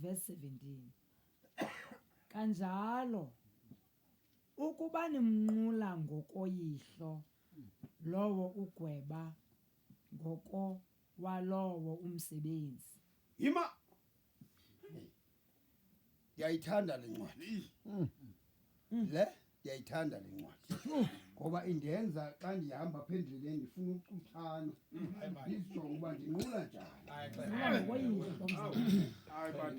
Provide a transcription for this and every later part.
Verse 17. Kanjalo ukuba nimnqula ngokoyihlo lowo ugweba ngoko walowo umsebenzi. Yima. Ndiyayithanda le ncwadi. Le ndiyayithanda le ncwadi. Ngoba indenza xa ndihamba apha endleleni ndifuna ucuthana. Ndizijonge uba ndinqula njani. Nqula ngokoyihlo mzalwana.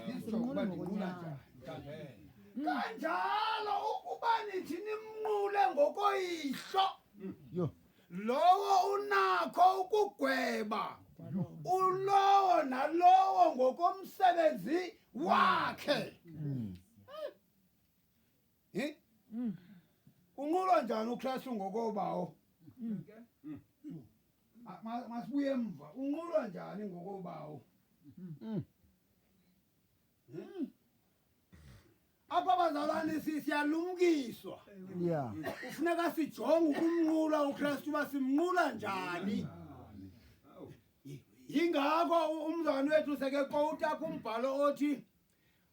Ndizijonge uba ndinqula njani. Kanjalo ukuba nithi nimnqule ngokoyihlo. Yho. Lowo unakho ukugweba ulowo nalowo ngokomsebenzi wakhe. Eh? Unqulwa njani uKristu ngokobawo? Masibuye emva. Unqulwa njani ngokobawo? Apha bazalwane siyalumkiswa. Kufuneka sijonge ukumnqula uKristu uba simnqula njani. Yingakho umzalwane wethu sekekowuta apha umbhalo othi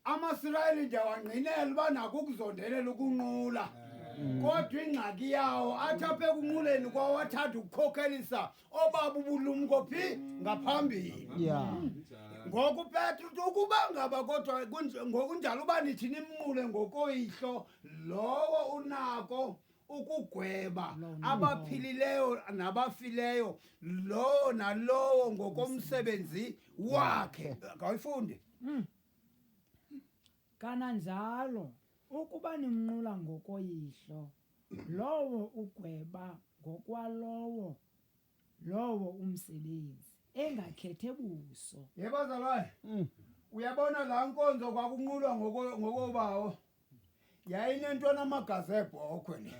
amaSirayeli ndiyawangqinela uba nako ukuzondelela ukunqula. Kodwa ingxaki yawo athi apha ekunquleni kwawo athanda ukukhokhelisa obaba ubulumko phi ngaphambili. Ngoku uPetru uthi ukuba ngaba kodwa ngokunjalo uba nithi nimnqule ngokoyihlo lowo unako ukugweba abaphilileyo nabafileyo lowo nalowo ngokomsebenzi wakhe. Ngawuyifunde. Kananjalo ukuba nimnqula ngokoyihlo lowo ugweba ngokwalowo lowo umsebenzi engakhethe buso. Ye bazalwane, uyabona laa nkonzo kwakunqulwa ngokobawo yayinento namagazi ebhokhwe le.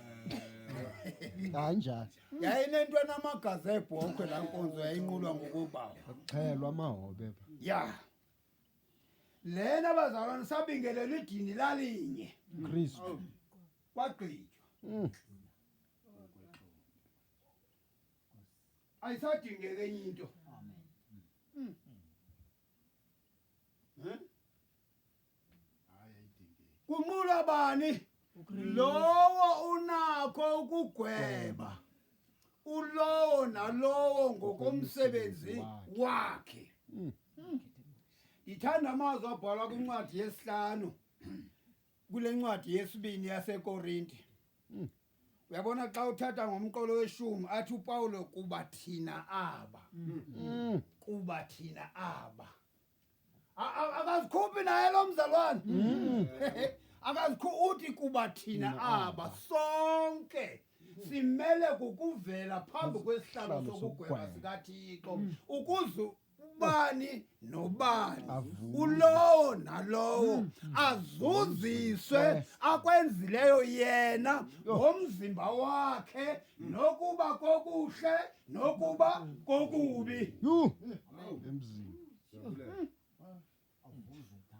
Kanjani? Yayinento namagazi ebhokhwe laa nkonzo yayinqulwa ngokobawo. Kuxhelwa amahobe pha. Ya. Lena bazalwane sabingelela idini lalinye. Kristu. Kwagqitywa. Ayisadingeki enye into. Amen. Eh? Kunqulwa bani? Lowo unakho ukugweba. Ulowo nalowo ngokomsebenzi wakhe. Ndithanda amazwi abhalwa kwincwadi yesihlanu kule ncwadi yesibini yaseKorinte. Uyabona xa uthatha ngomqolo weshumi athi uPawulo kuba thina aba. Kuba thina aba. Akazikhuphi naye lo mzalwane. Akazikhuphi uthi kuba thina aba sonke simele kukuvela phambi kwesihlalo sokugweba sikaThixo ukuze ubani nobani ulowo nalowo azuziswe akwenzileyo yena ngomzimba wakhe nokuba kokuhle nokuba kokubi. Yhu. Emzini.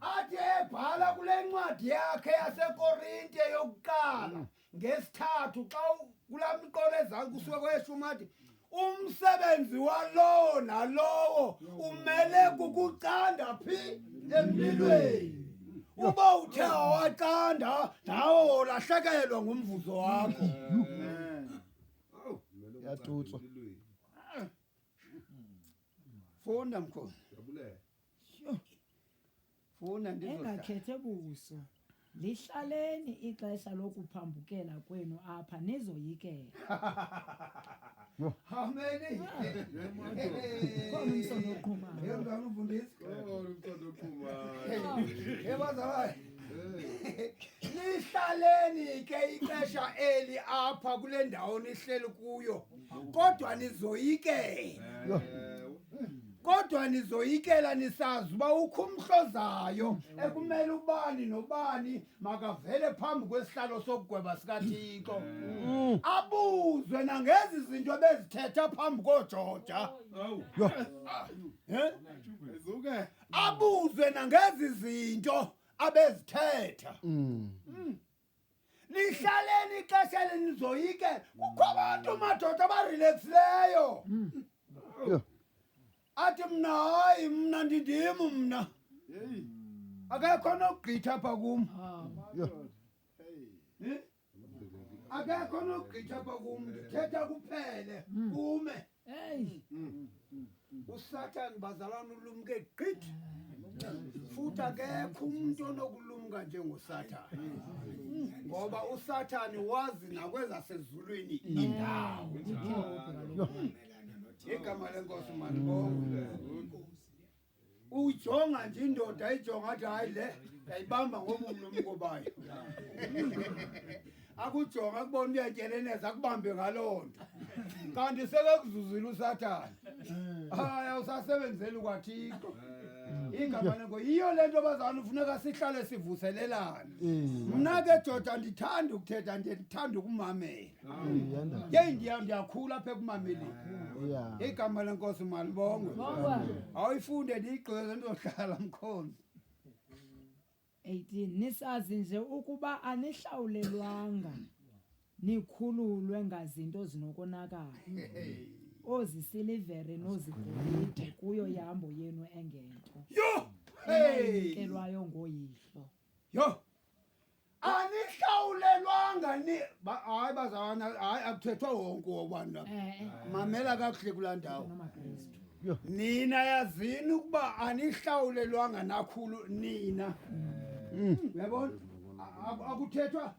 Athi ebhala kule ncwadi yakhe yaseKorinte yokuqala ngesithathu xa kulaa miqolo ezantsi kusuka kweyeshumi athi umsebenzi walowo nalowo umele kukucanda phi emlilweni. Uba uthe awacanda nawe wolahlekelwa ngumvuzo wakho. Yatutswa. Funda mkhulu. Funda ndizohlala. Engakhethe buso. Lihlaleni ixesha lokuphambukela kwenu apha nizoyikela. Ameni. Khona umsondo oqhumayo. Yebo mntwana umfundisi. Khona umsondo oqhumayo. Yebo bazalwane. Lihlaleni ke ixesha eli apha kule ndawo nihleli kuyo. Kodwa nizoyikela. Kodwa nizoyikela nisazi uba ukho umhlozayo ekumele ubani nobani makavele phambi kwesihlalo sokugweba sikaThixo. Abuzwe nangezi zinto ebezithetha phambi kooJoja. Eh? Zuke. Abuzwe nangezi zinto abezithetha. Lihlaleni ixesha elinizoyike. Kukho abantu madoda abarelaxileyo. Athi mna hayi mna ndindim mna. Akekho nokugqitha apha kum. Akekho nokugqitha apha kum, ndithetha kuphele kume. USathane bazalwane ulumke gqithi, futhi akekho umntu onokulumka njengoSathane, ngoba uSathane wazi nakwezasezulwini indawo. Igama lenkosi malibongwe. Uyijonga nje indoda, ayijonga athi hayi le yayibamba ngobulumko bayo. Akujonga akubona uyatyeleneza, akubambe ngaloo nto, kanti sekekuzuzile uSathane. Hayi, awusasebenzeli kwaThixo. Igama lenko yiyo le nto bazalwane funeka sihlale sivuselelane. Mna ke joda ndithanda ukuthetha, ndithanda ukumamela. Yeyi, ndiyakhula apha ekumameleni. Igama lenkosi malibongwe. Awuyifunde ndiyigqize ndizohlala mkhonzi. 18 Nisazi nje ukuba anihlawulelwanga nikhululwe ngazinto zinokonakala, ozisilivere nozigolide, kuyo ihambo yenu engento Yho! Hey! enayinikelwayo ngooyihlo. Yho! Anihlawulelwanga ni hayi bazalwana, hayi akuthethwa wonke wabantu apha. Mamela kakuhle kulaa ndawo. NamaKristu. Nina yazini ukuba anihlawulelwanga nakhulu nina. Uyabona? Akuthethwa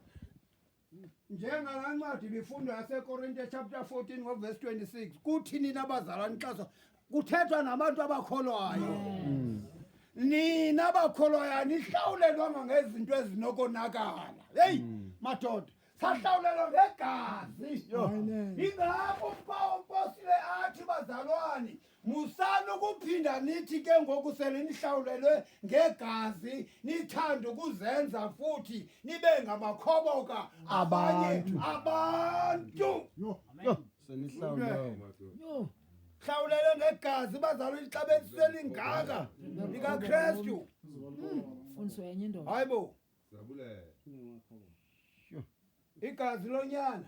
njengalaa ncwadi ibifundwa yaseKorinte chapter 14 ngoverse 26, kuthi nina bazalwane xa kuthethwa nabantu abakholwayo. Nina abakholwayo anihlawulelwanga ngezinto ezinokonakala. Heyi madoda, sahlawulelwa ngegazi. Ingakho uMpostile athi bazalwane, musani ukuphinda nithi ke ngoku sele nihlawulelwe ngegazi, nithanda ukuzenza futhi nibe ngamakhoboka abanye abantu. Yho, senihlawulelwe. Hlawulelwe ngegazi bazalwane, ixabiso elingaka likaKristu. Fundiswa yenye indoda. Hayibo. Igazi lonyana.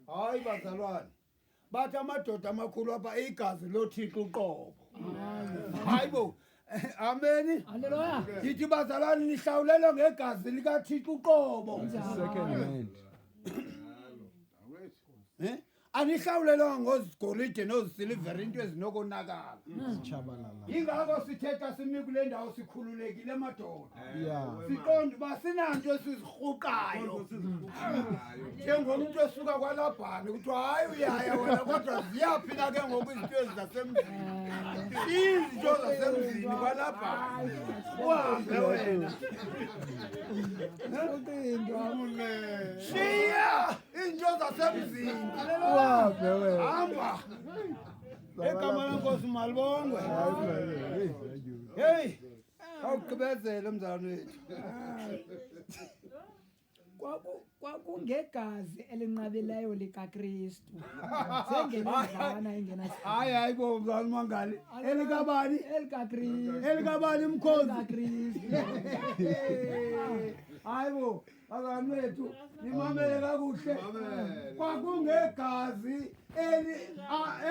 Hayi bazalwane, bathi amadoda amakhulu apha igazi loThixo uqobo. Hayibo. Ameni. Haleluya. Ndithi bazalwane nihlawulelwe ngegazi likaThixo uqobo. Second hand. Anihlawulelwanga ngozigolide nozisilivere, into ezinokonakala. Tshabalala. Yingakho sithetha simi kule ndawo sikhululekile madoda. Siqonda uba sinanto esizirhuqayo. Njengomntu esuka kwaLabhani kuthiwa hayi uyaya wena, kodwa ziyaphi na ke ngoku izinto ezi zasemzini? Izinto zasemzini kwaLabhani. Uhambe wena. Shiya izinto zasemzini. Uhambe wena. Hamba. Egama lenkosi malibongwe. Hey, awugqibezele mzalwane wethu. Kwakungegazi elinqabileyo likaKristu, njengelemvana engenasici. Hayi, hayi bo mzalwane Mangali. Elikabani? ElikaKristu. Elikabani mkhonzi? ElikaKristu. Hayi bo, bazalwane wethu, nimamele kakuhle. Kwakungegazi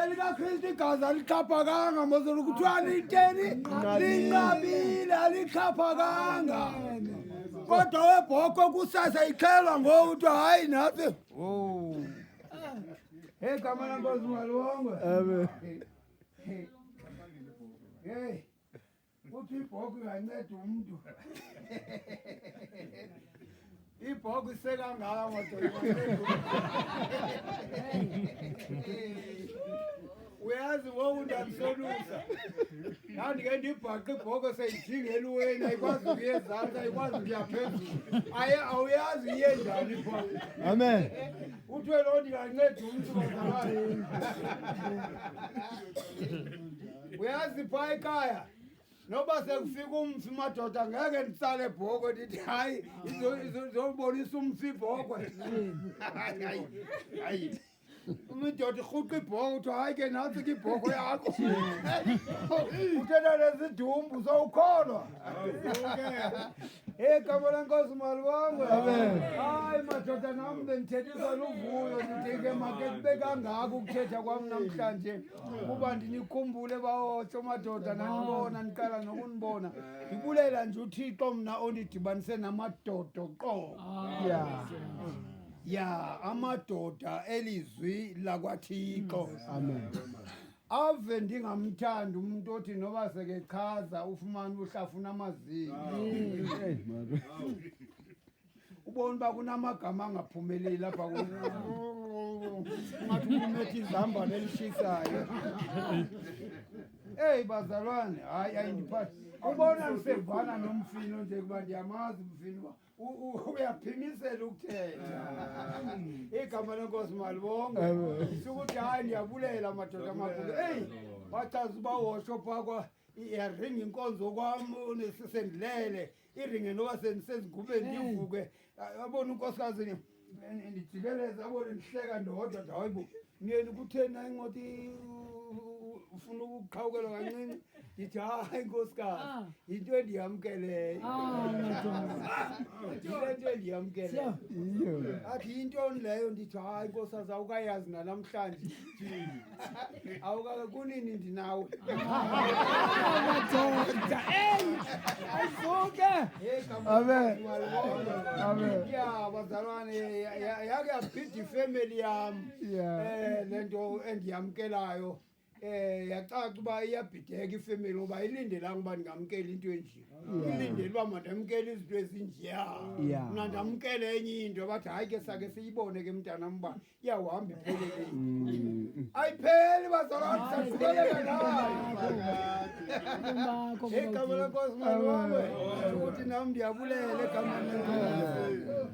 elikaKristu, igazi alixhaphakanga mozolo kuthiwa linteni? Linqabile, alixhaphakanga. Kodwa webhoko kusasa ixhelwa ngoku kuthiwa hayi nathi. Oh. Hey, gama lenkosi malibongwe. Amen. Hey. Uthi ibhoko inganceda umntu. Ibhoko isekangaka madoda. Uyazi ngoku ndandisolusa. Ndandike ndibhaqe ibhoko seyijinga eluweni, ayikwazi ukuya ezantsi, ayikwazi ukuya phezulu. Aye, awuyazi iye njani pha. Amen. Uthiwe loo nto inganceda umntu bazalwane. Uyazi phaa ekhaya, noba sekufika umfi madoda, ngeke nditsale ibhokwe ndithi hayi, izobonisa umfi ibhokwe. Hayi, hayi, hayi. Umidoda irhuqa ibhokwe, kuthiwa hayi ke nantsi ke ibhokwe yakho. Uthetha nezidumbu sowukholwa. Igama lenkosi malibongwe. Amen. Hayi madoda, nam bendithethiswa luvuyo. Ndithi ke make kube kangaka ukuthetha kwam namhlanje, kuba ndinikhumbule bawotsho madoda, nandibona ndiqala nokunibona. Ndibulela nje uThixo mna ondidibanise namadoda qobo. Ya, amadoda elizwi lakwaThixo. Amen. Ave ndingamthandi umuntu othi noba sekechaza ufumane uhlafuna amazinyo. Hey, mara. Ubona uba kunamagama angaphumeleli apha, ngathi umethe izambane elishisayo. Eyi bazalwane, hayi, ayindiphathi. Ubona ndisevana nomfino nje, kuba ndiyamazi umfino uba uyaphimisela ukuthetha. Igama lenkosi malibonge. Amen. Sukuthi hayi, ndiyabulela madoda amakhulu. Eyi, wachaza uba wosho phaa kwa yaringa inkonzo kwam, sendilele, iringe noba sendisezingubeni, ndivuke abone unkosikazi ndijikeleze, abone ndihleka ndodwa. Ndi hayibo myeni, kutheni na incoti ufuna ukuqhawukelwa kancinci? Ndithi hayi nkosikazi, yinto endiyamkeleyo. Ah, madoda. Yile nto endiyamkeleyo. Iyo. Athi yintoni leyo? Ndithi hayi nkosikazi, awukayazi nanamhlanje, awuka kunini ndinawe. Madoda. Ey! Ayizuke. Amen. Amen. Ya bazalwane, yake yabhida ifemeli yam. Lento endiyamkelayo, yacaca uba iyabhideka ifemeli, ngoba ilindelanga uba ndingamkela into enje, ilindele uba mandamkele izinto ezinjeya. Mna ndamkele enye into. Bathi hayi ke, sake siyibone ke mntanam uba iyawuhamba iphelele. Ayipheli bazalwane, saqhubeleka nayo. Bakho. Igama lenkosi malibongwe. Ukuthi nam ndiyabulela egameni lenkosi.